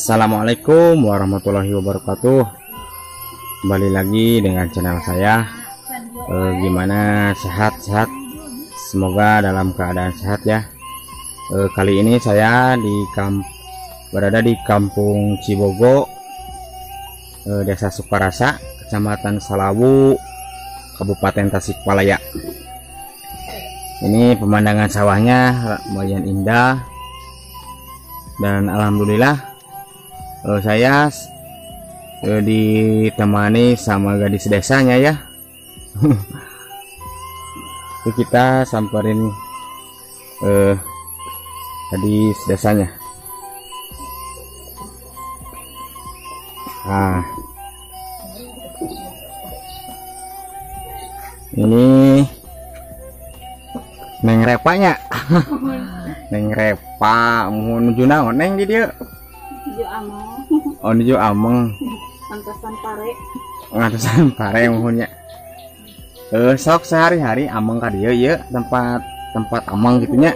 Assalamualaikum warahmatullahi wabarakatuh. Kembali lagi dengan channel saya. Gimana, sehat-sehat? Semoga dalam keadaan sehat ya. Kali ini saya berada di Kampung Cibogo, Desa Sukarasa, Kecamatan Salawu, Kabupaten Tasikmalaya. Ini pemandangan sawahnya lumayan indah. Dan alhamdulillah saya ditemani sama gadis desanya ya. Itu kita samperin gadis desanya. Nah, ini Neng Repanya. Neng Repa mau nuju naon Neng di dieu? Nuju ameng. Oh, nuju ameng. Ngantosan pare. Ngantosan pare muhunnya. Sok sehari-hari ameng ka dieu ieu tempat tempat ameng gitu nya.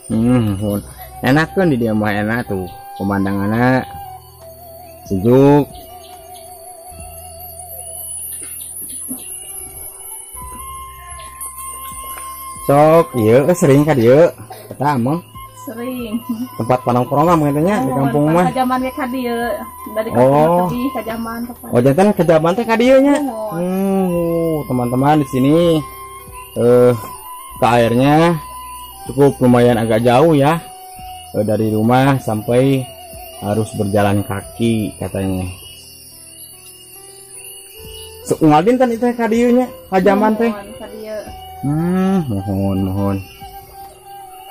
Muhun. Enakeun di dieu mah, enak tuh pemandangannya sejuk. Sok ieu sering ka dieu eta ameng? Sering. Tempat panongkrongan mungkin nya di kampung mah. Kajaman ge ka dieu, dari kampung tebih kajaman tepat. Oh, janten kajaman teh ka dieu nya. Teman-teman di sini ke airnya cukup lumayan agak jauh ya. Dari rumah sampai harus berjalan kaki katanya. Unggal dinten itu ka dieu nya, kajaman teh. Mohon mohon.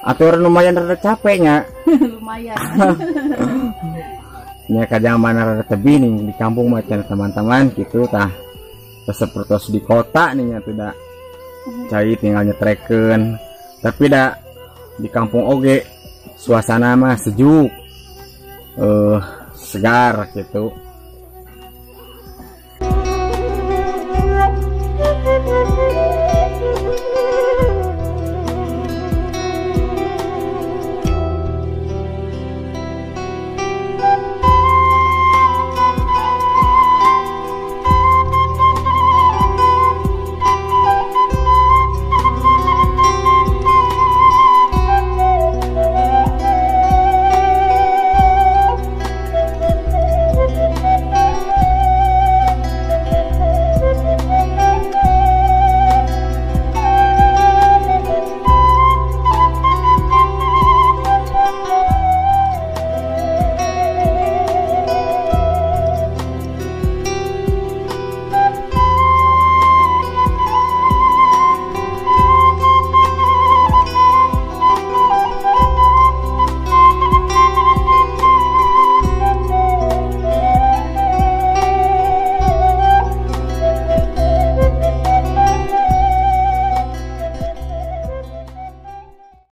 Atur lumayan rada capeknya. Lumayan. Ya kajaman rada tebih nih di kampung macam teman-teman gitu tah. Seperti di kota nih ya tidak. Cai tinggal nyetreken. Tapi dak di kampung oge suasana mah sejuk. Segar gitu.